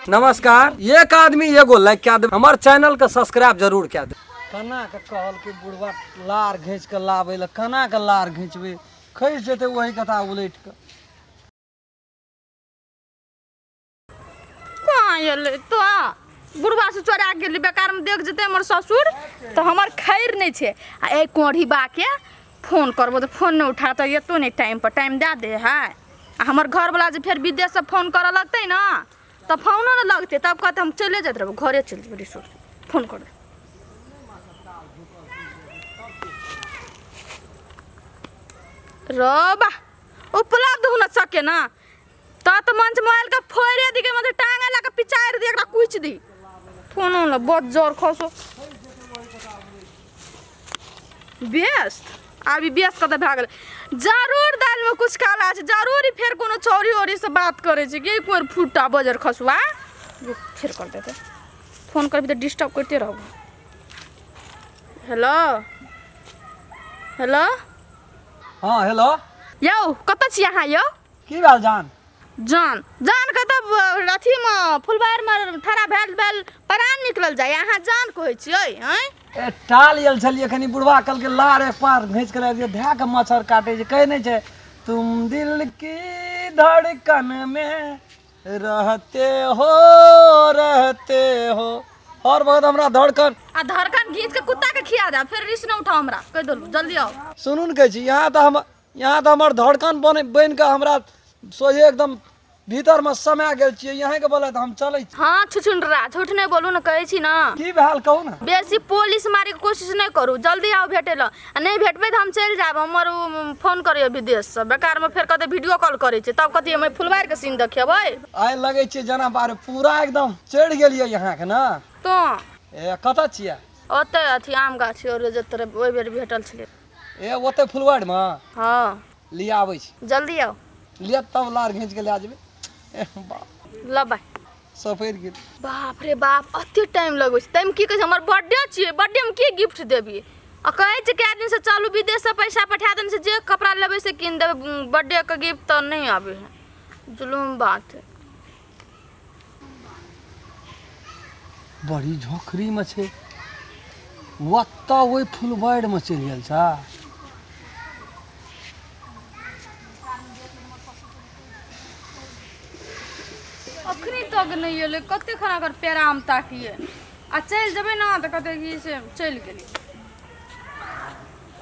नमस्कार। एक आदमी एगो लाइक कए देब, हमर चैनल के सब्सक्राइब जरूर कए देब। केना के कहलकै बुढ़वा लार घींच के लाबै लए, केना के लार घिंचबै, खसि जेतै ओही कथा उलटि कऽ। कहाँ एलै तो बुढ़वा से चोरा गेली, बेकार में देख जेतै हमर ससुर तऽ हमर खैर नहि छै। आ एहि कोढ़ी बा के फोन करबो तऽ फोन नहि उठा, तऽ एतो नहि टाइम पर टाइम दए दे है। आ हमर घरवला जे फेर विदेशसँ फोन करऽ लगतै ने तऽ फोनो नहि लगतै, तब कहतै हम चले जाइत रहबै, घरे चलि जेबै। रिसोर फोन कर रबा उपलब्ध हो न सके ना त मंच मोबाइल के फोड़े दी के मतलब टांगे ला के पिचार दी, एकरा कुच दी। फोनो न बहुत जोर खसो व्यस्त अभी व्यस्त कतऽ भए गेलै। जरूर दालिमे कुछ काला छै, जरूर फेर कोनो चौरी ओरी से बात करै छै कि कोइ फुट्टा बजर खसुआ। रुक, फेर कर देतै फोन, करबी तऽ डिस्टर्ब करिते रहबो। Hello hello. हाँ हेलो। यौ कतऽ छी अहाँ यौ? की भेल जान? जान जान कतऽ अथीमे फुलबाड़मे ठड़ा भेल भेल प्राण निकलल जाय, अहाँ जान कहै छियै? आँय ए टाल आयल छलियै कनी, बुढ़वा कहलकै लार एक पार घींच के लाबि दियौ, धए के मच्छर काटै छै। कहै नहि छै तुम दिल की धड़कन में रहते हो रहते हो, हर वक्त हमरा धड़कन आ धड़कन घींच के कुत्ता के खिया दे। फेर रिस न उठाओ हमरा, कहि देलू, जल्दी आओ। सुनू ने, कहै छी यहाँ तऽ हम यहाँ तऽ हमर धड़कन बन बनि कऽ हमरा सोझे एकदम भीतरमे समा गेल छियै, यहीँके बोले तऽ हम चलै छी। हाँ छुछुनरा, झूठ नहि बोलू ने, कहै छी ने। की भेल कहू ने। बेसी पुलिस मारैके कोशिश नहि करू, जल्दी आउ भेटै लए, आ नहि भेटबै तऽ हम चलि जायब। हमर ओ फोन करैए विदेशसँ, बेकारमे फेर कहतै वीडियो कॉल करै छै, तब कथी हम फुलबाड़िके सीन देखेबै। आइ लगै छै जेना बारे पूरा एकदम चढ़ि गेलियै यहाँके ने। तो ए कतऽ छियै? ओतऽ अथी आम गाछ आओर जतऽ ओहि बेर भेटल छलै। ए ओतऽ फुलबाड़िमे? हाँ। लिअ आबै छी। जल्दी आउ। लिअ तब लार घींच के लए जेबै। ए बाप। ल बाय। सफेद गेल। बाप रे बाप, अते टाइम लगै छै। ताहिमे की कहै छै हमर बर्थडे छियै, बर्थडेमे की गिफ्ट देबियै? आ कहै छै कए दिनसँ चलू विदेशसँ पैसा पठा देने छै, जे कपड़ा लेबै से कीन देबै, बर्थडेके गिफ्ट तऽ नहि आबै है, जुलूम बात है। बड़ी झोंकरीमे छै, ओतऽ ओहि फुलबाड़िमे चलि गेल छै। अखनी तक नहि एलै, कते खाना ओकर पेराम ताकिए आ चलि जेबै ने तऽ कहतै कि से चलि गेलै।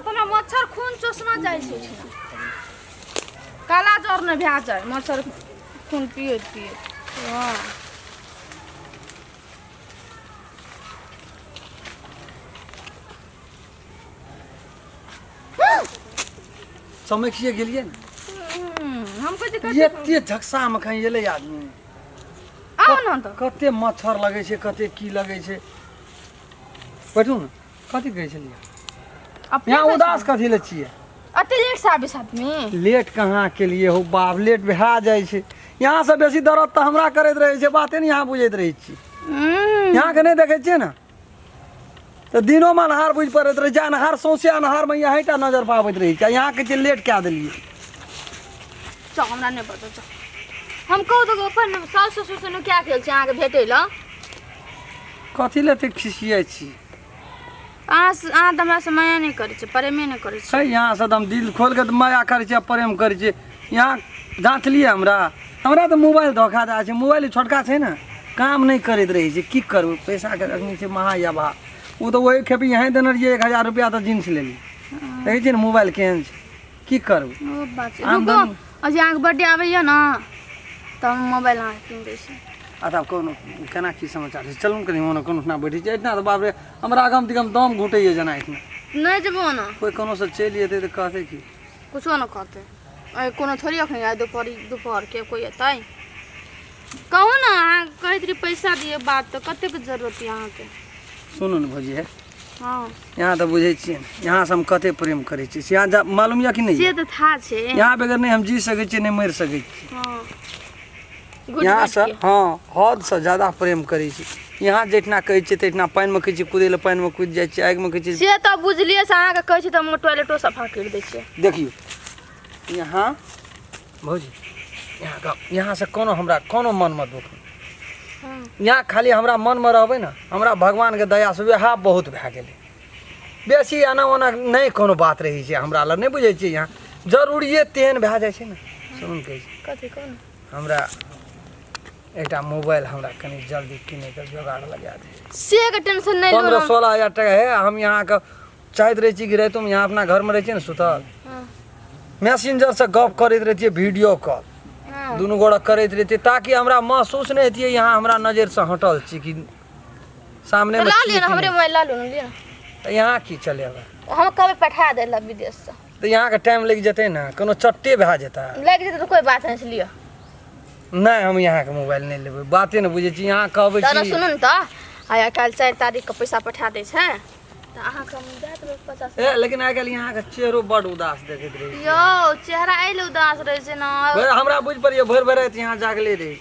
अपना मच्छर खून चोसना जाइ छै, काला जर नहि भए जाय मच्छर खून पियैत पियैत। हँ चमकिए गेलियै ने। हम कहै छी एते झकसामे कहीं एलै आदमी। आउ ने तऽ कते मच्छर लगै छै, कते की लगै छै। बैठू ने। कथी कहै छलियै? अपने यहाँ कहै उदास छलियै। कथी लए छियै? अते लेट से आबै आदमी। लेट कहाँ के लिए हो बाप, लेट भए जाइ छै। यहाँ से बेसी दर्द तऽ हमरा करैत रहै छै, बाते ने यहाँ बुझैत रहै छी। यहाँके नहि देखै छियै ने तऽ दिनोमे अन्हार बुझि पड़ैत रहै छै, अन्हार सौंसे अन्हारमे यहीँटा नजर पाबैत रहै छै। यहाँके जे लेट कए देलियै। चल हमरा नहि पता, चल हम कहू तऽ अपन सास ससुर से नुका गेल छी अहाँके भेटै लए। कथी लए एते खिसियाइ छी? अहाँ अहाँ तऽ हमरा से माया नहि करै छी, प्रेमे नहि करै छी। है यहाँ से तऽ हम दिल खोल के तऽ माया करै छी आ प्रेम करै छी। यहाँ जाँचलियै हमरा, हमरा तऽ मोबाइल धोखा दै छै। मोबाइल छोटका छै ने, काम नहि करैत रहै छै। की करबै, पैसाके अखनी छै महा अभाव। ओ तऽ ओहि खेपी यहीँ देने रहियै 1000 रुपैआ तऽ जींस लेलियै। देखै छियै ने मोबाइल केहन छै, की करबै। ओ बात छै। आमदनी। रुकू, अजी अहाँके बर्थडे आबैया ने तऽ हम मोबाइल अहाँके कीन दै छी। आ तब कोनो केना की समाचार छै, चलू ने कनि ओना कोनो ठिना बैठै छै। एहिठिना तऽ बाप रे हमरा अगम दिगम दम घुटैए जेना एहिठिना। नहि जेबो ने। कोइ कोनो से चलि जेतै तऽ कहतै की? कुछो नहि कहतै। आइ कोनो थोड़ी अखन आइ दोपहर दोपहरके कोइ एतै? कहू ने, अहाँ कहैत रही पैसा दिअ बात, तऽ कतेक जरूरत यऽ अहाँके? सुनू ने भौजी हे। हँ। यहाँ तऽ बुझै छियै ने यहाँसँ हम कते प्रेम करै छियै से यहाँ मालूम यऽ कि नहि? से तऽ था छै। यहाँ बगैर नहि हम जी सकै छियै, नहि मरि सकै छियै। हँ घुटि यहाँसँ घुटि के। हँ हदसँ ज्यादा प्रेम करै छी। यहाँ जहिठिना कहै छियै तहिठिना पानिमे कहै छियै कुदै लए, पानिमे कुदि जाइ छियै, आगिमे कहै छियै। से तऽ बुझलियै, से अहाँके कहै छी तऽ हम टॉयलेटो सफा करि दै छियै। देखियौ यहाँ भौजी, यहाँ यहाँसँ कोनो हमरा कोनो मनमे दुःख नहि। यहाँ खाली हमरा मनमे रहबै ने, हमरा भगवानके दयासँ वएह बहुत भए गेलै। बेसी एना ओना नहि कोनो बात रहै छै हमरा लग, नहि बुझै छियै? यहाँ जरूरिए तेहन भए जाइ छै ने। सुनू ने, कहै छी। कथी कहू ने। हमरा एकटा मोबाइल हमरा कनि जल्दी किनैके जोगाड़ लगा दे। से के टेंशन नहि 15 लो। 16 हजार टाका है। हम यहाँके चाहैत रहै छी कि रातिमे यहाँ अपना घरमे रहै छियै ने सुतल, मैसेंजरसँ गप करैत रहतियै, वीडियो कॉल दुनू गोड़ा करैत रहितियै, ताकि हमरा महसूस नहि हेतियै यहाँ हमरा नजरिसँ हटल छी कि सामने तऽ लऽ लिअ ने, हमरे मोबाइल लऽ लू ने, लिअ ने। तऽ यहाँ की चलेबै? हम कहबै पठा दै लए विदेशसँ। तऽ यहाँके टाइम लागि जेतै ने, कोनो चट्टे भए जेतै। लागि जेतै तऽ कोइ बात नहि छै, लिअ। नहि, हम यहाँके मोबाइल नहि लेबै। बाते नहि बुझै छी। यहाँ कहबै तऽ ने कि सुनू ने, तऽ आइ काल्हि 4 तारीखके पैसा पठा दै छै तऽ अहाँके हम दए देबै 50। ए, लेकिन आइ काल्हि यहाँके चेहरो बड उदास देखैत रहै। यौ, चेहरा एहि लए उदास रहै छै ने। हमरा बुझि पड़ैए भरि भरि राति यहाँ जागले रहै।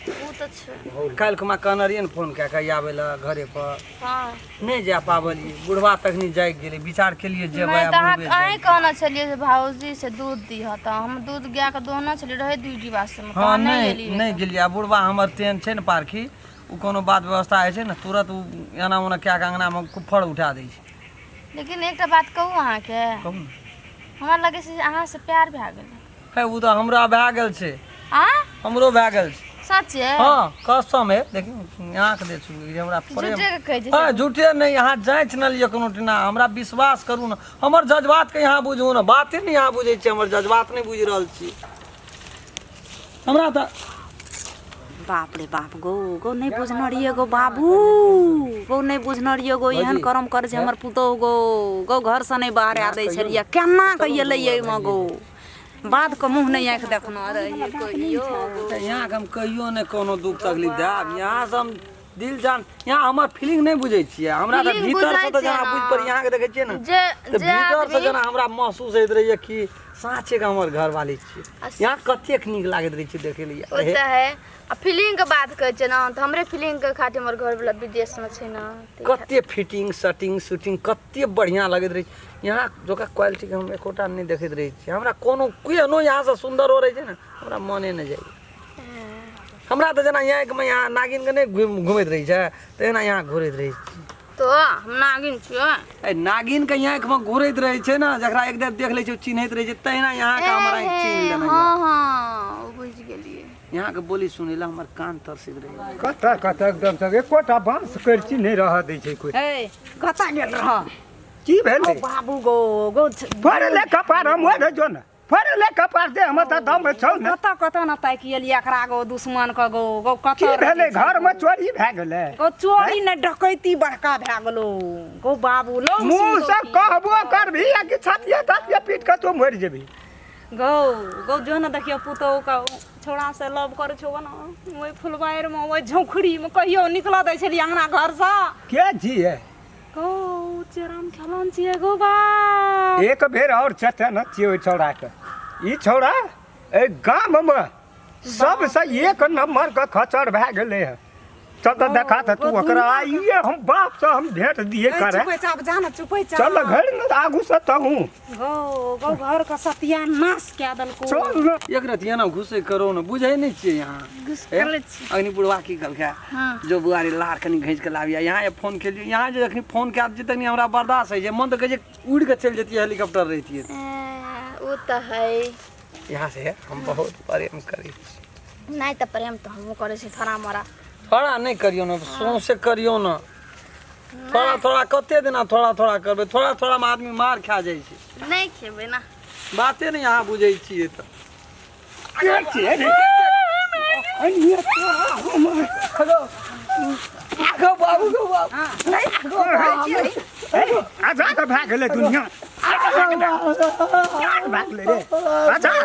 ओ तऽ छै। काल्हि खुमा कहने रहियै ने फोन कए कऽ आबै लए घरे पर। हँ। नहि जा पाबलियै, बुढ़वा तखनी जागि गेलै। विचार केलियै जेबै नहि आ तऽ अहाँ बुढ़बे अहीँ जागि। कहने छलियै जे भाउजी से दूध दिहऽ, तऽ हम दूध गायके दोहने छलियै, रहै दू डिब्बा से। हँ, नहि नहि गेलियै। आ बुढ़वा हमर तेहन छै ने पारखी, ओ कोनो बात व्यवस्था होइ छै ने, तुरत ओ एना ओना कए कऽ अङ्गनामे कुफर उठा दै छै। लेकिन एकटा बात कहू अहाँके? कहू ने। हमरा लगै छै जे अहाँसँ प्यार भए गेलै। हे, ओ तऽ हमरा भए गेल छै। आ हमरो भए गेल छै। सचे? हँ, कसम है। देखियौ, आँख दे छु जे हमरा प्रेम। झूठे के कहै छै। हँ, झूठे नहि। अहाँ जाँच न लिअ कोनो टिना। हमरा विश्वास करू ने, हमर जज्बातके यहाँ बुझू ने। बाते नहि यहाँ बुझै छियै, हमर जज्बात नहि बुझि रहल छी हमरा तऽ। बाप रे बाप, गो गो नहि बुझने रहियै गो बाबू, गो नहि बुझने रहियै गो, एहन करम करै छै हमर पुतोहु गो। गो घरसँ नहि बाहर आए दै छलियै, केना कऽ एलै एहिमे गो? बाधके मुँह नहि आँखि देखने रहियै कहियो गो। तऽ यहाँके हम कहियो नहि कोनो दुख तकलीफ देब। यहाँसँ हम दिल जान, यहाँ हमर फीलिंग नहि बुझै छियै हमरा तऽ। Feeling भीतरसँ बुझै तऽ छियै जेना ने। बुझि पड़ै, यहाँके देखै छियै ने जे तऽ जे भीतरसँ आदमी जेना हमरा महसूस होइत रहैए कि साँचेके हमर घरवाली छियै। यहाँ कतेक नीक लागैत रहै छै देखै लिए। ओ तऽ है, आ फीलिंग के बात कहै छै ने, तऽ हमरे फीलिंग के खातिर हमर घरवला विदेशमे छै ने, ताहि खातिर। कते फिटिंग सटिंग शूटिंग कते बढ़िआँ लगैत रहै छै। यहाँ जोका क्वालिटीके हम एकोटा नहि देखैत रहै छियै। हमरा कोनो केहनो यहाँसँ सुन्दरो रहै छै ने, हमरा मने नहि जाइए। हमरा तऽ जेना यहाँ यहाँ नागिनके नहि घुमैत रहै छै, तहिना यहाँ घुरैत रहै छी। तो हम नागिन छियै? ए, नागिनके आँखिमे घुरैत रहै छै ने, जकरा एक बेर देख लै छै ओ चिन्हैत रहै छै, तहिना यहाँके हमर आँखि चिन्ह लेने यऽ। हँ, ओ बुझि गेलियै। यहाँके बोली सुनै लए हमर कान तरसैत रहै। कतऽ कतऽ एकदम सब एकोटा बाँस करची नहि रहऽ दै छै कोइ। हे, कतऽ गेल रह? की भेलै? बाबू गो गो। फड़ले कपार हम ओढ़ जो ने, फड़ले कपार दे, हमर तऽ दम छौ ने। कतऽ कतऽ ने ताकि एलियै एकरा गो, दुश्मन के गो। गो की कतऽ भेलै? घरमे चोरी भए गेलै? गो, चोरी ने, डकैती बड़का भए गेलो गो बाबू लो। मुँह से कहबो करबही आ कि छातिए तातिए पीट कऽ तू मरि जेबही? गौ गौ, जो ने देखियो, पुतोहु के छौड़ा से लव करै छौ ने ओहि फुलबाड़िमे, ओहि झौखड़ीमे। कहियो निकलऽ दै छलियै अंगना घरसँ? के छियै? गौ, चेराम खेलन छियै गौ बाप। एक बेर और चते न छियै ओहि छौड़ाके। ई छौड़ा एहि गाममे सबसँ एक नम्बरके खचर भए गेलै हँ। चल तऽ देखा तऽ तू ओकरा, आइए हम बापसँ हम भेंट दिए करे। चुपै चाप जा ने, चुपै चाप। चल घर ने आगू से तहूँ। गौ गौ, घर के सत्यानाश कए देलको। चल ने। एक रति एना घुसै करो ने, बुझै नहि छियै यहाँ। घुसकले छी। अग्नि बुढ़वा की कहलकै? जो बुआरी लार कनि घींच के लाबिया। यहाँ जे फोन केलियै, यहाँ जे जखनी फोन कए दै छियै तखनी हमरा बर्दाश्त होइ छै। मन तऽ कहै छै उड़ि कऽ चलि जैतियै, हेलीकॉप्टर रहितियै। ओ तऽ है। यहाँ से हम बहुत प्रेम करै छी। नहि तऽ प्रेम तऽ हमहूँ करै छी थोड़ा मोड़ा। थोड़ा नहि करियौ ने, सौंसे करियौ ने। थोड़ा थोड़ा कते दिना थोड़ा थोड़ा करबै? थोड़ा थोड़ामे आदमी मार खा जाइ छै। नहि खेबै ने। बाते नहि अहाँ बुझै छियै तऽ। के छियै रे? अनिया तोरा हम आगो बाबू गो बाबू। आजाद भए गेलै दुनिया, आजाद भए गेलै रे, आजाद।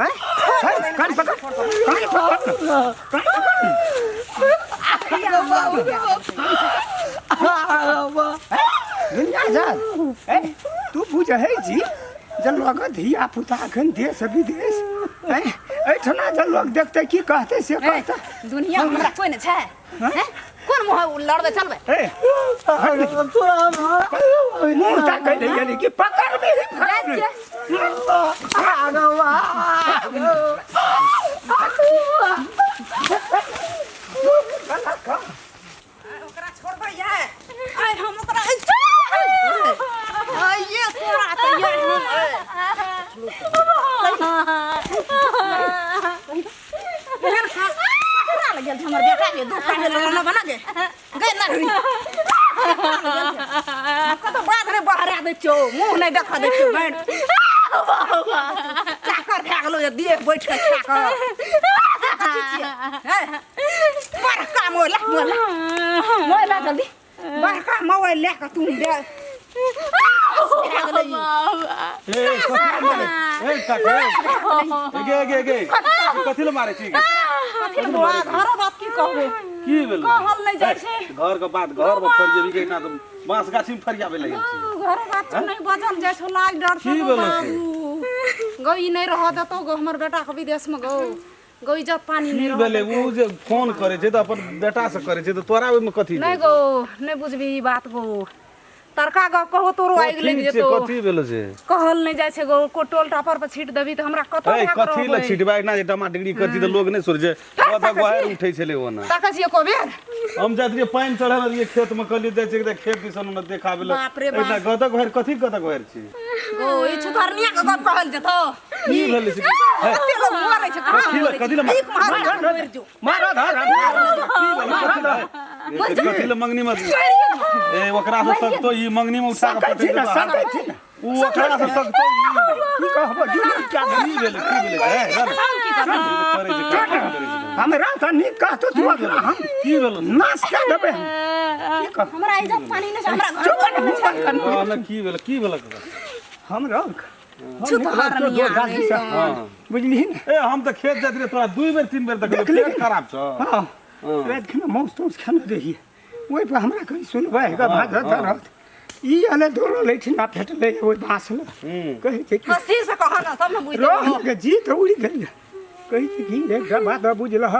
हैं? हैं? कान पकड़, कान पकड़, कान पकड़। दुनिया आजाद। ए, तू बुझै छी जे लोग धिया पुता एखन देश विदेश हैं? एहिठिना जे लोग देखतै की कहतै से कहतै? दुनिया हमरा कोइ नहि छै हैं? कोन मुँह लड़बै चलबै? ए, मुँह ताकै रहियै यानी कि पकड़बै ही पकड़बै। एहन खा ककरा लग गेल छै हमर बेटा के धोखा भेल ना बना गे गे ना रे कतौ बाध रे बहरा दै छियौ मुँह नहि देखऽ दै छियौ बैठ चाकर भए गेलौ ये देह बैठ कऽ खा कऽ कथी छियै हे बड़का मोला मोला मोला जल्दी बड़का मोबाइल लए कऽ तू दे भए गेलै ई। ए कथी ले ए काके गे गे गे कथी ले मारे छी कथी ले बौआ घरक बात की कहबो की भेल कहल नहि जाइ छै घर के बात घर में फरियाबी के ना तऽ बांस गाछी में फरियाबे लगल छी घरक बात तऽ नहि बजल जाइ छौ लाज डर की से गौ भेलो से? बाबू गौ ई नहि रहऽ देतौ गौ हमर बेटा के विदेश में गौ गौ इज्जत पानी की नहि रहऽ भेलै देतौ। उ जे फोन करै छै तऽ अपन बेटा से करै छै तऽ तोरा ओहिमे कथी नहि गौ नहि बुझबी ई बात गौ तरका गप कहो तोरो आगि कथी लागि छै जेतौ कथी भेलो छै कहल नहि जाइ छै गौ को टोल टापर पर छीट देबही तऽ हमरा कतौ ए भए कऽ कथी ले रहबै छिटबै ना जे डमा डिगरी कथी तऽ लोग नहि सुनै छै ओतऽ गोहारि उठै छलै ओना ताकै छियै एको बेर हम जाइत रहियै पानि चढ़ल रहियै खेत मे कहलियै जाइ छै तऽ खेत दिसन ओना देखाबै लए बाप रे बाप। एकटा गदक भरि कथी गदक भरि छी गौ ई छुतरनिया के गप कहल जेतौ की भेलै से हे, कते लोग मरै छै कहाँ कथी ले मरै छै? कथी ले भीख मांगै छै, मरि जो। मारो धर की भेलै कथी ले कथी ले मंगनी मे ए ओकरा से सकतो ई मंगनी मे उठा के सकै छी पटक ने देतो सकै छी ने उ ओकरा से सकतो ई की कहबो जुलूम क्या की भेलै की भेलै हे रह ने। करै छै करै छै। हमरा तऽ नीक कहतो तू ओकरा हम की भेलै नाश कए देबै हम की कह हमरा इज्जत पानी नहि छै हमरा घर चुप कर मुँह बंद कर हँ, ने की भेलै की भेलै हम रह छुतहरनिया दादी से हँ बुझलिही ने ए हम तऽ खेत जाइत रहियै तोरा दुई बेर तीन बेर देखलियै देखली। पेट खराब छौ हँ राति खना मांस तांस खाने रहियै ओहि पर हमरा कहीं सुनबै है भात रहत ई अले दौड़ल एहिठिना भेटलै ओहि बाँस लग कहै छै कि हँसी से कह न तब ने बुझतै रह के जीत उड़ि गेल कहै छै कि एकटा बात बुझलह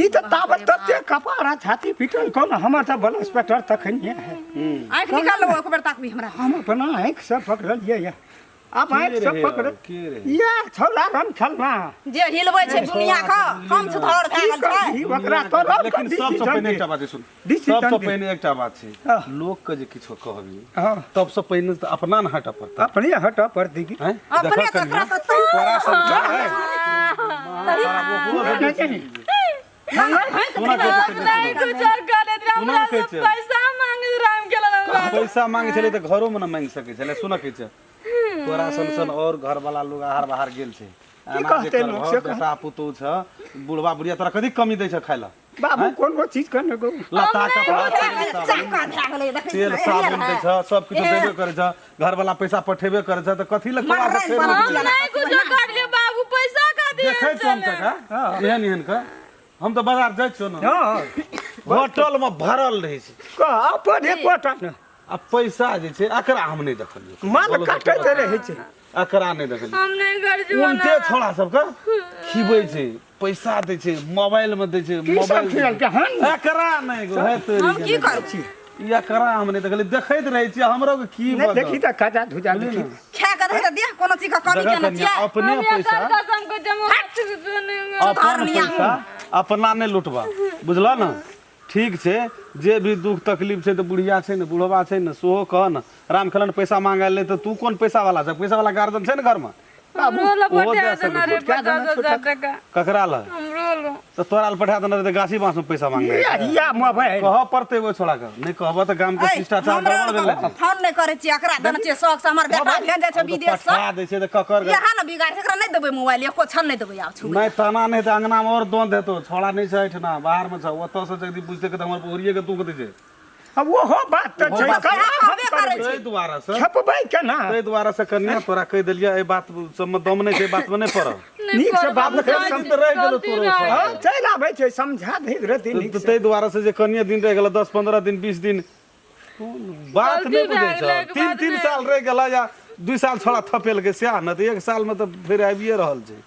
ई तऽ ताबत तते कपार आ छाती पीटल कोन हमर तऽ ब्लड प्रेशर तखनिए है आँखि निकाल लेबो एक बेर ताकबी हमरा हम अपना आँखिसँ पकड़लियै यऽ आब आँखि के से रहे पकड़ के रहे इएह छौला रन खेलना जे हिलबै छै दुनिया के कम छुतहर भए की गेल छै करबही ओकरा तोरा लेकिन सबसँ पहिने एकटा बात छै सुन डिसीजन सबसँ दे। पहिने एकटा बात छै हँ। लोक के जे किछो कहबी हँ तबसँ पहिने तऽ अपना ने हटऽ पड़तै अपने हटऽ पड़तै की हैं? अपने देखऽ तऽ कनिया, ओकरा तऽ तही तोरा सब है नहि जानी। सुना कहै छै कनिया, नहीं कुछ और करैत रहे सुना हमरा कहै से छै। पैसा मांगैत रहे हम केला सुना। पैसा मांगे छलै तऽ घरोमे ने मांगि सकै छलै सुन कहै छै तोरा सन सन और घर वाला लोग आहार बाहर गेल छै एना जे कहतै लोक करबह, से कह। बेटा पुतोह छ बुढ़वा बुढ़िया तोरा कथी कमी दै छ खाय ला बाबू कोनो चीज के ने गो लत्ता कपड़ा तेल साबुन चक्का भए गेलै देखै तेल साबुन दै छ सब किछु देबे करै छ घर वाला पैसा पठेबे करै छ तऽ कथी लए तोरा से फेर हम रुकि गेलै? नहीं कुछ करलिए बाबू पैसा खातिर देखै छौ हम काका एहन एहन के हम तऽ बाजार जाइ छियौ ने हँ होटल मे भरल रहै छै कह अपन एकोटा ने आ पैसा जे छै एकरा हम नहि देखलियै माल बोलो तऽ काटैत रहै छै एकरा नहि देखलियै हम नहीं कर उल्टे छोड़ा सबके खिबै छै पैसा दै छै मोबाइल में दै छै की सब मोबाइल खिललकै हन एकरा नहि गो है तोरी हम की करू छी ई एकरा हम नहि देखलियै देखैत रहै छियै हमरो के की नहि बदल देखी तऽ खजा धुजा देखी खा के देखै तऽ देह कोनो चीज के कमी देखऽ केने कनिया छियै अपने पैसा कसम को जमा अपन पैसा अपना नहि लुटबा बुझलऽ ने ठीक छै जे भी दुख तकलीफ छै तऽ बुढ़िया छै ने बुढ़बा छै ने सेहो कह ने राम खेलन पैसा मांगै ले तऽ तू कोन पैसा वाला छै पैसा वाला गार्जियन छै ने घरमे हमरो ला ओहो पठा दए देना सकै रे छै। 50,000 टका ककरा लग हमरो ला तऽ तोरा लए पठा देने रहै तऽ गाछी बाँस में पैसा मांगने हिया हिया मोबाइल कहऽ पड़तै ओहि छोड़ा के नहि कहबऽ तऽ गाम के ऐ, शिष्टाचार हमरा गड़बड़ भेल लग फोन नहि करै छियै एकरा देने छियै शौक से हमर बेटा भेज जाइ छै विदेश से पठा दै छै तऽ ककर इएह ने बिगाड़ छै एकरा नहि देबै मोबाइल एको क्षण नहि देबै आब छुबै नहि तना नहि तऽ अंगना में और द्वंद हेतौ छोड़ा नहि छै एहिठिना बाहर में छै ओतऽ से जल्दी बुझतै तऽ हमर बहुरिये के दुख दै छै आ ओहो बात तऽ छै बस केना इएह कहबे करै ताहि दुआरे से खेपबै केना ताहि दुआरे से कन्या तोरा कहि देलियै एहि बात सबमे दम नहि छै एहि बातमे नहि पड़ब नीक से बात कते दिन तऽ रहि गेलो तोरो हँ चलि आबै छै समझा दै रहती नीक तऽ ताहि दुआरे से जे कनिये दिन रहि गेल 10 15 दिन 20 दिन बात नहि गलती बुझै भए छ गेलै के तीन बाद तीन मे। साल रहि गेला या 2 साल छोड़ा थपेलकै सएह ने तऽ एक सालमे तऽ फेर आबिए रहल छै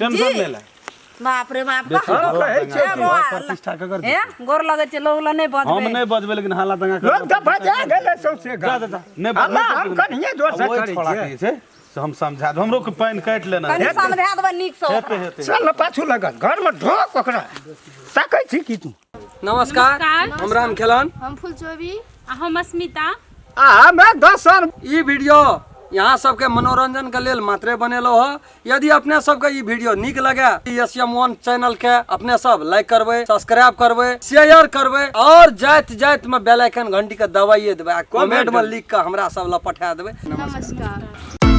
टेंशन नहि ले बाप रे बाप बेसी हँ, हल्ला कहै दंगा छै करै, बौआ, प्रतिष्ठा ककर हे गोर लगै छै लोग लग नहि हम बजबै नहि बजबै लेकिन हल्ला दंगा लोग तऽ बजा गेलै सौंसे जा जा गाम जा नहि हल्ला हम कनिये जोर से ओहि करै छोड़ा छियै के जे छै से हम समझा देब हमरो के पानि काटि लेना कनि समझा देबै नीक से हेतै हेतै चल ने पाछू लगल घरमे ढोक ओकरा ताकै छी की तू नमस्कार हम राम खेलन हम फुलचोबी आ हम अस्मिता आ हमे दोसर ई वीडियो यहाँ सबके मनोरंजन के लेल मात्रे बनेलहुँ हँ। यदि अपने सबके ई वीडियो नीक लगे, एस एम वन चैनल के अपने सब लाइक करबै, सब्सक्राइब करबै, शेयर करबै और जाइत जाइत में बेल आइकन घंटी के दबाइए देबै आ कमेंट में लिख के हमरा सब लग पठा देबै। नमस्कार।